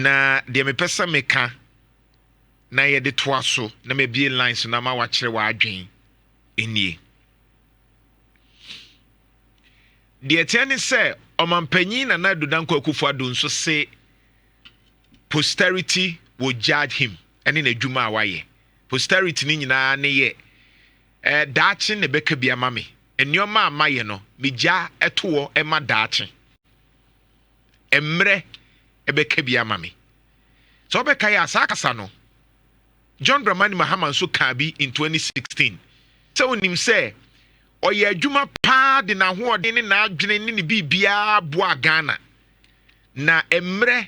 Na deɛ mepɛ sɛ meka na yɛde toa so na mabie lines no ama wakyerɛ w'adwen nie. Deɛ ɛteɛ ne sɛ ɔmampanyin Nana Addo Dankwa Akufo-Addo nso se posterity will judge him ɛne n'adwuma a wayɛ. Posterity no nyinaa ne yɛ eh, daakye na ɛbɛka bi ama me. Nneɛma a mayɛ no, megya ɛto hɔ ma daakye. Mmerɛ ɛbɛka bi ama me. Sɛ wobɛka yɛ a, saa kasa no, John Dramani Mahama nso kaa bi in 2016. Sɛ wonim sɛ ɔyɛ adwuma paa de n'ahoɔden ne n'adwene ne ne biribiara boa Ghana. Na mmerɛ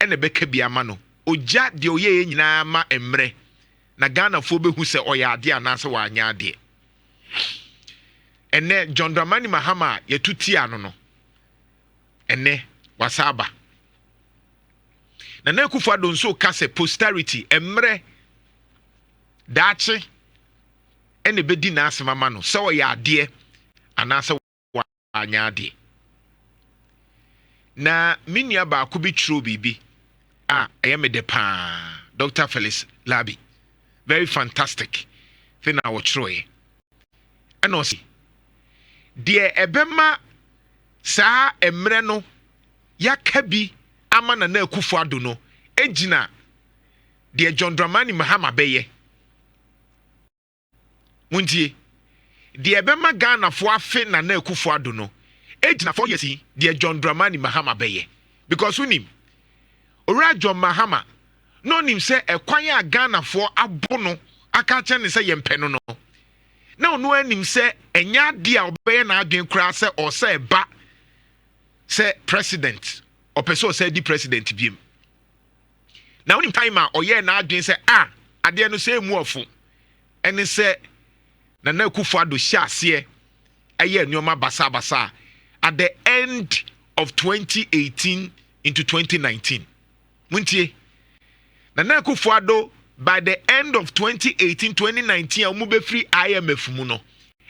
ɛna ɛbɛka bi ama no. Ogya deɛ ɔyɛeɛ nyinaa ma mmerɛ. Na Ghanafoɔ bɛhu sɛ ɔyɛ adeɛ anaasɛ wanyɛ adeɛ. Ɛnɛ John Dramani Mahama a yɛtu tia no no, ɛnɛ wasa aba. Nana Akufo-Addo nso ka sɛ posterity, mmerɛ, daakye ɛna ɛbɛdi n'asɛm ama no sɛ ɔyɛ adeɛ anaasɛ wanyɛ adeɛ. Na me nua baako bi twerɛ biribi a ɛyɛ me dɛ paa, Dr. Felix Labi, very fantastic thing na wɔtwerɛeɛ. Ɛna ɔse deɛ ɛbɛma saa mmerɛ no yɛaka bi ama Nana Akufo-Addo no gyina deɛ John Dramani Mahama bɛyɛ. Montie, deɛ ɛbɛma Ghanafoɔ afe Nana Akufo-Addo no gyina 4 years yi deɛ John Dramani Mahama bɛyɛ, because wonim Owura John Mahama na onim sɛ ɛkwan a Ghanafoɔ abo no aka kyerɛ ne sɛ yɛmpɛ no no, na ɔno anim sɛ ɛnyɛ adeɛ a ɔbɛyɛ n'adwene koraa sɛ ɔsɛ ɛba sɛ president, ɔpɛ sɛ ɔsɛ di president biem. Na wonim time a ɔyɛɛ n'adwene sɛ a adeɛ no sɛ emu ɔfo ɛne sɛ Nana Akufo-Addo hyɛ aseɛ ɛyɛ nneɛma basabasa at the end of 2018 into 2019. Muntie, Nana Akufo-Addo by the end of 2018 2019 a wɔn bɛfiri IMF mu no,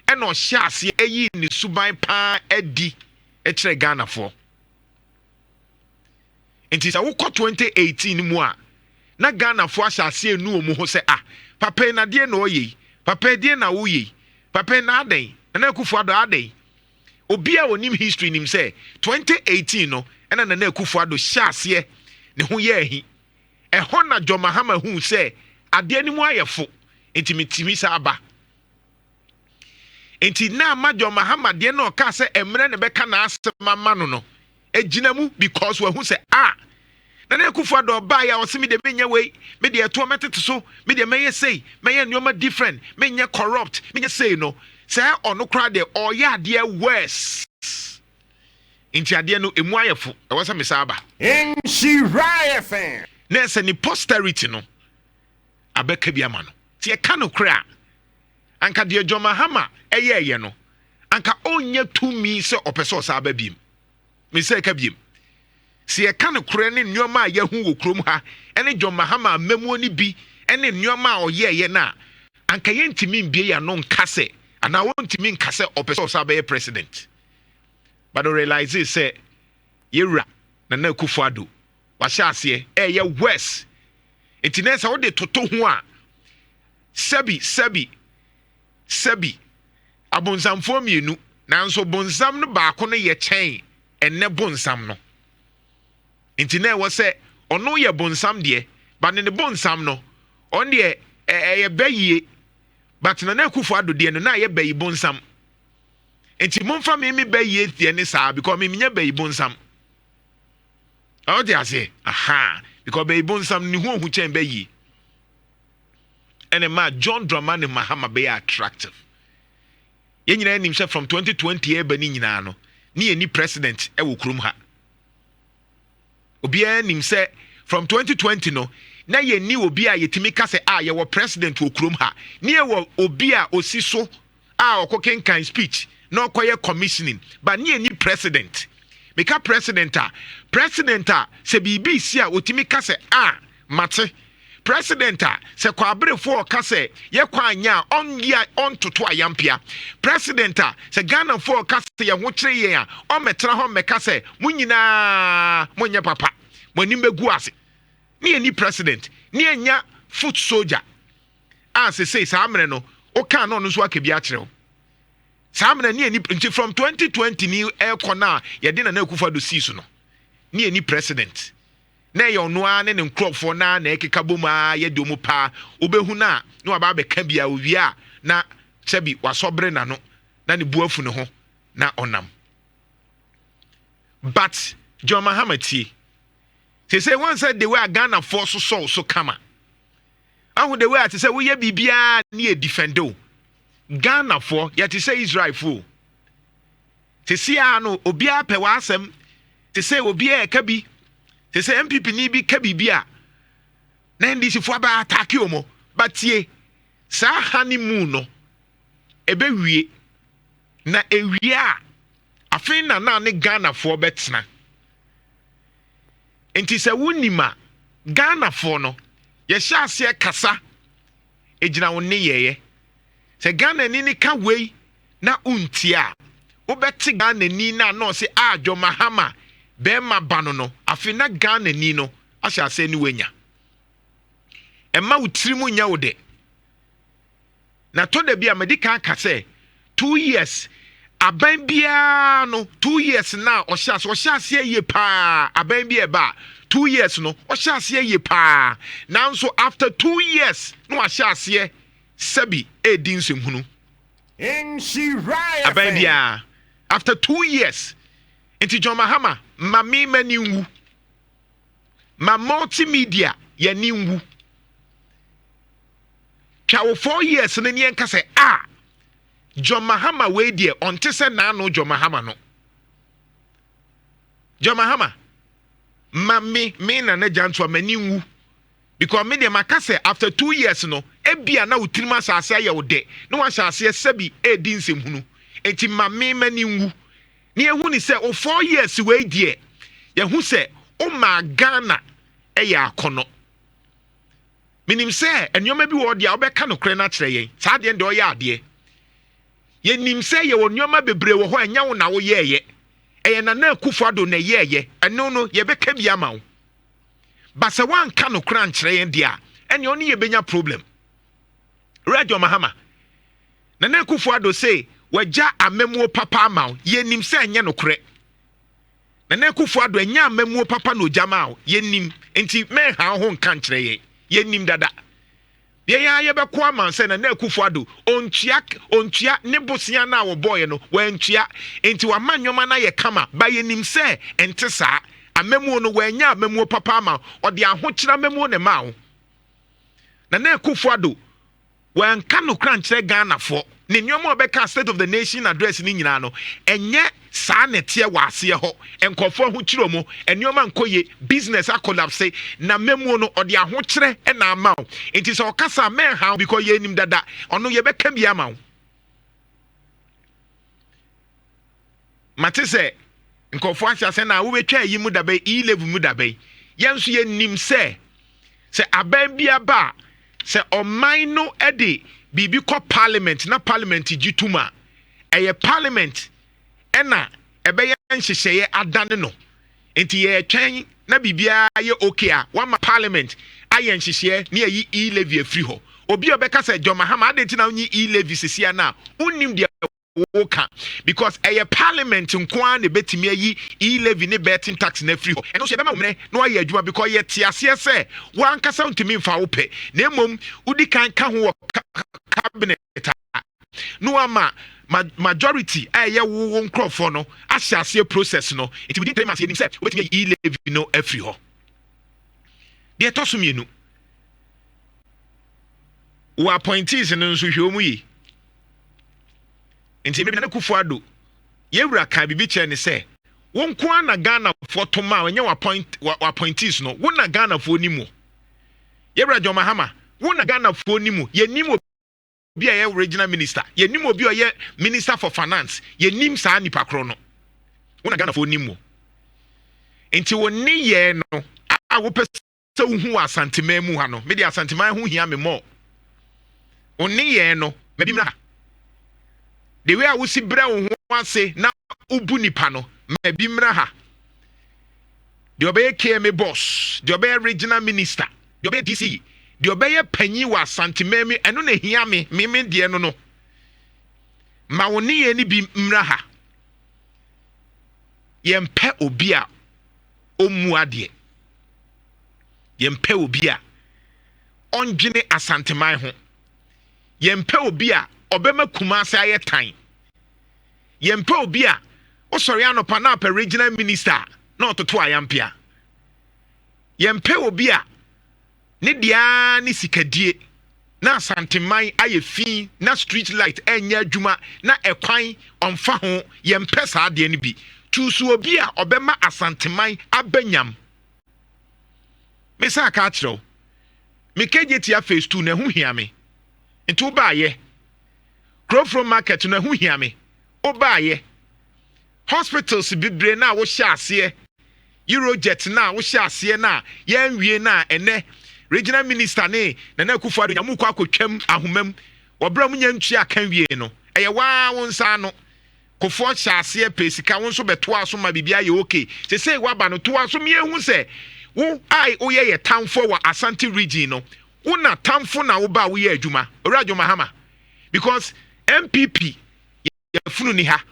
ɛna ɔhyɛ aseɛ ɛyi ne suban paa adi ɛkyerɛ Ghanafoɔ. Nti sɛ wokɔ 2018 mu a, na Ghanafoɔ ahyɛ aseɛ enu wɔn ho sɛ, ah, papa yi nadeɛ na ɔyɛ yi, papa yi deɛ na ɔyɛ yi, papa yi na adan Nana Akufo-Addo adan. Obi a onim history nim sɛ 2018 no ɛna Nana Akufo-Addo hyɛ aseɛ ne ho yɛ ahi. Ɛhɔ na John Mahama hu sɛ adeɛ no mu ayɛ fo, nti metumi sa aba. Nti na ama John Mahama deɛ na ɔka sɛ mmerɛ na bɛka n'asɛm ama no no egyina mu, because wahu sɛ a Nana Akufo-Addo ɔbaa yɛ a ɔsɛ mi de menyɛ wei, mi de ɛtoɔ mɛtete so, mi de mɛyɛ sei, mɛyɛ nneɛma different, menyɛ corrupt, menyɛ sei no, sɛ ɔno koraa deɛ ɔyɛ adeɛ worse. Nti adeɛ no emu ayɛ fo, ɛwɔ sɛ mesa aba. Nhyira FM. Na ɛsɛ ne posterity no abɛka bi ama no. Nti yɛka no korɛ a, anka deɛ John Mahama ɛyɛɛyɛ no, anka ɔnyɛ tumi sɛ ɔpɛ sɛ ɔsa aba biem. Mesɛ ɛka biem sɛ yɛka no korɛ ne nneɛma a yɛho wɔ kurom ha ɛne John Mahama ammamuo no bi ɛne nneɛma a ɔyɛɛyɛ no a, anka yɛntumi mbie yɛn ano nka sɛ anaa wɔntumi nka sɛ ɔpɛ sɛ ɔsa bɛyɛ president. But ɔrealise sɛ yɛwura Nana Akufo-Addo wahyɛ aseɛ ɛyɛ worse. Nti na sɛ wode toto ho a, sɛbi sɛbi sɛbi, abonsamfoɔ mmienu, nanso bonsam no baako no yɛ kyɛn ɛnɛ bonsam no. Nti na ɛwɔ sɛ ɔno yɛ bonsam deɛ, but ne bonsam no, ɔno deɛ ɛyɛ bɛyie, but Nana Akufo-Addo deɛ no na ɛyɛ bɛyi bonsam. Nti momfa me bɛyie deɛ ne saa, because me menyɛ bɛyi bonsam. Ɔte aseɛ aha, because bɛyi bonsam ne ho ohu kyɛn bɛyie. Ɛna ma John Dramani Mahama bɛyɛ attractive. Yɛn nyinaa nim sɛ from 2020 ɛba ne nyinaa no, ne yɛ ni president ɛwɔ kurom ha. Obiara nim sɛ from 2020 no na yɛni obi a yɛtumi ka sɛ a yɛwɔ president wɔ kurom ha. Ne yɛwɔ obi a osi so a ɔkɔ kenkan speech na ɔkɔyɛ commissioning, but ne yɛni president. Meka president a, president a sɛ biribi si a otumi ka sɛ a mate, president a sɛ kwaberefoɔ ɔka sɛ yɛkɔ anya a ɔnyi a ɔntoto ayampia, president a sɛ Ghanafoɔ ɔka sɛ yɛn ho kyerɛ yɛn a ɔmmɛtena hɔ mmɛka sɛ mo nyinaa monyɛ papa. Mo anim bɛgu ase. Ne yɛni president, ne yɛnya foot soldier a sesei saa mmerɛ no wokaa na ɔno nso aka bi akyerɛ wo. Saa mmerɛ ne yɛni, nti from 2020 ni ɛrekɔ no a yɛde Nana Akufo-Addo sii so no, ne yɛni president. Na ɛyɛ ɔno ara ne ne nkurɔfoɔ na na ɛkeka bom a yɛde ɔmu paa. Wobɛhu no a na waba abɛka bi a owie a na sɛbi wasɔbere n'ano na ne bu afu ne ho na ɔnam. But John Mahama, tie, sɛ wɔn sɛ the way a Ghanafoɔ sosɔw so kama ahu, the way a te sɛ woyɛ biribiara ne yɛ defend o. Ghanafoɔ yɛte sɛ Israelfoɔ te si a no, obiara pɛ w'asɛm, te sɛ obiara ɛka bi, te sɛ NPP ni bi ka biribi a na NDC foɔ aba attack wɔn. But tie, saa honeymoon no ɛbɛwie na ewie a, afei na ne Ghanafoɔ bɛtena. Nti sɛ wonim a, Ghanafoɔ no yɛhyɛ aseɛ kasa egyina wo nneyɛeɛ. Sɛ Ghanani ni ka wei na wontie a, wobɛte Ghanani na na ɔsɛ a John Mahama bɛrima ba no, afei na Ghanani no ahyɛ aseɛ ne wanya. Ɛma wo tiri mu nyɛ wo de na tɔ da bi a madi kan ka sɛ 2 years aban biara no, 2 years na ɔhyɛ ase, ɔhyɛ aseɛ yie paa. Aban bi ɛba a, 2 years no ɔhyɛ aseɛ yie paa, nanso after 2 years na wahyɛ aseɛ sɛbi edi nsɛmhunu. Nhyira Aban FM. biara after 2 years. Nti John Mahama, ma me m'ani nwu, ma multimedia yɛni nwu. Twa wo 4 years no ne yɛnka sɛ a John Mahama wei deɛ, ɔnte sɛ naano John Mahama no. John Mahama, ma me Nana Gyantoa m'ani nwu, because me deɛ maka sɛ after 2 years no, ebia na wo tirim asase ayɛ wo dɛ na wahyɛ aseɛ sɛbi edi nsɛmhunu. Eti ma me m'ani nwu ne ehu ni sɛ o 4 years wei deɛ, yɛhu sɛ o maa Ghana ɛyɛ akɔnɔ. Menim sɛ nneɛma bi wɔ hɔ deɛ a wobɛka nokorɛ no akyerɛ yɛn. Saa deɛ deɛ ɔyɛ adeɛ, yɛnim sɛ yɛwɔ nneɛma bebree wɔ hɔ a ɛnyɛ wo na woyɛɛyɛ, ɛyɛ Nana Akufo Addo na ɛyɛɛyɛ. Ɛno no yɛbɛka bi ama wo ba. Sɛ woanka nokorɛ ankyerɛ yɛn deɛ a, ɛneɛ ɔne yɛbɛnya problem. Wura John Mahama, Nana Akufo Addo se wagya amamuo papa ama wo. Yɛnim sɛ ɛnyɛ nokorɛ. Nana Akufo Addo ɛnyɛ amamuo papa na ogya ma wo. Yɛnim, nti mɛnha wo ho nka nkyerɛ yɛn. Yɛnim dada. Yɛn a yɛbɛko ama sɛ Nana Akufo Addo ontua, ontua ne bosea no a wɔbɔɔyɛ no, wantua, nti wama nneɛma no ayɛ kama ba. Yɛnim sɛ ɛnte saa. Amamuo no, wanya amamuo papa ama wo, ɔde ahokyerɛ amamuo ne ma wo. Nana Akufo Addo wanka nokora nkyerɛ Ghanafoɔ. Ne nneɛma a ɔbɛka State of the Nation Address ne nyinaa no, ɛnyɛ saa na ɛteɛ wɔ aseɛ hɔ. Nkɔfoɔ ho kyerɛ mu, nneɛma nkɔ yie, business acollapse, na mɛmuo no ɔde ahokyerɛ ɛna ama wo. Nti sɛ ɔkasa a, mɛnha, because yɛnim dada. Ɔno yɛbɛka bi ama wo. Mate sɛ nkɔfoɔ ahyɛ asɛ na wobɛtwa ayi mu dabɛn, e-levy mu dabɛn. Yɛn nso yɛnim sɛ aban bi aba a, sɛ ɔman no de biribi kɔ parliament na parliament gye tom a, ɛyɛ parliament ɛna ɛbɛyɛ nhyehyɛeɛ adane no. Nti yɛtwɛn na biribiara yɛ okay a, wama parliament ayɛ nhyehyɛeɛ ne yɛyi e-levy afiri hɔ. Obi a ɔbɛka sɛ John Mahama ade nti na wonyi e-levy sisia no a, wonnim deɛ woka, because ɛyɛ parliament nko ara na ebɛtumi ayi e-levy ne betting tax na afiri hɔ. Ɛno nso yɛbɛma wo mmerɛ na wayɛ adwuma, because yɛte aseɛ sɛ wankasa ntumi mfa wo pɛ, na mmom wodi kan ka ho wɔ cabinet a na wama majority a ɛyɛ wo nkurɔfoɔ no ahyɛ aseɛ process no. Nti within 3 months yɛnim sɛ wobɛtumi ayi e-levy no afiri hɔ. Deɛ ɛtɔ so mmienu, wɔ appointees no nso, hwɛ wɔn yie. Nti ebi Nana Akufo Addo yɛwura kan biribi kyerɛ ne sɛ wo nko ara na Ghanafoɔ to ma a, ɛnyɛ wɔ appointees no. Wo na Ghanafoɔ ni mu. Yɛwura John Mahama, wo na Ghanafoɔ ni mu. Yɛnim obi a ɛyɛ regional minister, yɛnim obi a ɔyɛ Minister for Finance, yɛnim saa nipa korɔ no. Wo na Ghanafoɔ ni mu. Nti wo nneyɛɛ no a wopɛ sɛ wohu wɔ Asanteman mu ha no, mede Asanteman ho hia me mmɔ. Wo nneyɛɛ no mabi mmra ha, the way a wosi brɛ wo ho ase na wobu nipa no, mabi mmra ha. Deɛ ɔbɛyɛ KMA boss, deɛ ɔbɛyɛ regional minister, deɛ ɔbɛyɛ DC, deɛ ɔbɛyɛ panyin wɔ Asanteman mu, ɛno na ehia me. Me deɛ no, ma wo ne yɛn no bi mmra ha. Yɛmpɛ obi a ɔmmu adeɛ, yɛmpɛ obi a ɔndwene Asanteman ho, yɛmpɛ obi a ɔbɛma Kumase ayɛ tan, yɛmpɛ obi a wosɔre anɔpa na apɛ regional minister na ɔtoto ayampea, yɛmpɛ obi a ne deɛ ne sikadie na Asanteman ayɛ fi na street light ɛnyɛ adwuma na ɛkwan ɔmfa ho. Yɛmpɛ saa adeɛ no bi. Tuusu obi a ɔbɛma Asanteman abɛnyam. Mesa aka akyerɛ wo, mekegye tia phase two na ɛho hia me, nti wobaayɛ Kurofrom market no, ɛho hia me. Wobaayɛ hospitals bebree na wohyɛ aseɛ, Eurojet na wohyɛ aseɛ na yɛnwie na ɛnɛ regional minister ne Nana Akufo Addo nyamu kɔ akɔtwam ahomam wɔbrɛ mu nya ntua aka wie no, ɛyɛ waa wo nsa ano. Kofoɔ hyɛ aseɛ pɛ sika, wo nso bɛtoa so ma biribi ayɛ okay. Sesei waba no, toa so mmiɛhu sɛ wo a woyɛ yɛ tamfo wɔ Asante Region no, wo na tamfo na woba a woyɛ adwuma, Owura John Mahama, because NPP yɛfunu ni ha,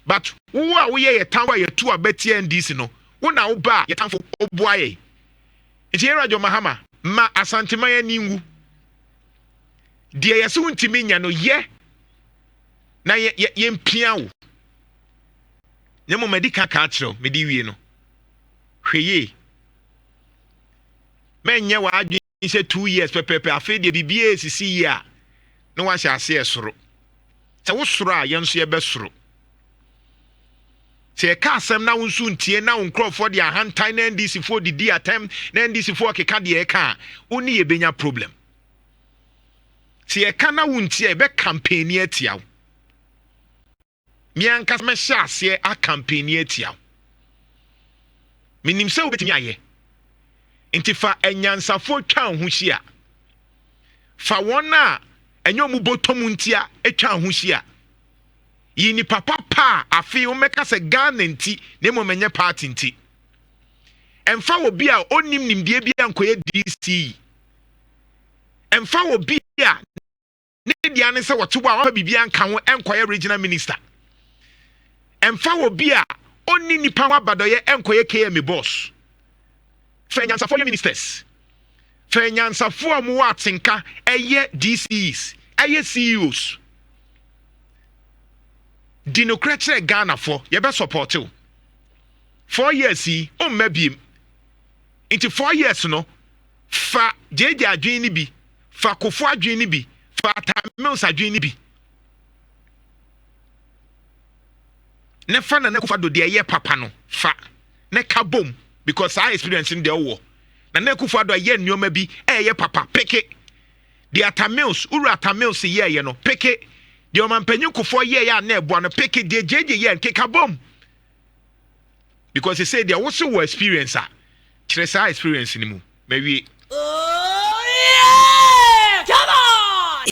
but wo a woyɛ yɛ tamfo a yɛtu a bɛtia NDC no, wo na woba a yɛ tamfo woboa yɛ. Nti yɛwura John Mahama, ma Asanteman ani nwu. Deɛ yɛsɛ wontumi nya no yɛ na yɛmpia wo, na mmom adi ka ka akyerɛw mede wie no, hwɛ yie, mɛnyɛ w'adwene sɛ 2 years pɛpɛpɛ, afei deɛ biribiara esisi yie a na wahyɛ aseɛ soro. Sɛ wosoro a, yɛn nso yɛbɛsoro. Sɛ yɛka asɛm na wo nso ntie na wo nkurɔfoɔ de ahantan na NDC foɔ didi atɛm na NDC foɔ keka deɛ ɛka a, wo ne yɛbɛnya problem. Sɛ yɛka na wo ntie a, yɛbɛ campaign atia wo. Me ankasa mɛhyɛ aseɛ a campaign atia wo. Menim sɛ wobɛtumi ayɛ, nti fa anyansafoɔ twa wo ho hyia, fa wɔn a ɛnyɛ ɔmo bɔtɔ mu ntia atwa wo ho hyia, yi nipa papa a afei wɔmmɛka sɛ Ghana nti na mmom ɛnyɛ party nti. Ɛmfa wɔ bi a ɔnim nimdeɛ bi a nkɔyɛ DC, ɛmfa wɔ bi a ne deɛ ne sɛ wɔte hɔ a wɔfa biribi anka ho ɛnkɔyɛ regional minister, ɛmfa wɔ bi a ɔnni nipa ho abadɔyɛ ɛnkɔyɛ KMA boss. Fɛ nyansafoɔ yɛ ministers, fɛ nyansafoɔ a wɔwɔ atenka ɛyɛ DCs, ɛyɛ CEOs. Di nokorɛ kyerɛ Ghanafoɔ, yɛbɛ support wo. 4 years yi ɔmma biem, nti 4 years no, fa gyegye adwene no bi, fa Kofo adwene no bi, fa Tamils adwene no bi ne fa Nana Akufo Addo deɛ ɛyɛ papa no fa ne ka bom, because saa experience no deɛ ɔwɔ Nana Akufo Addo ayɛ nneɛma bi ɛyɛ papa. Peke deɛ Atta Mills, wura Atta Mills yɛɛyɛ no, peke deɛ ɔmampanyin Kofoɔ yɛɛyɛ a na ɛboa no, peke deɛ gyegye yɛ nkeka bom, because sɛ deɛ wose wɔ experience a kyerɛ saa experience no mu mawie.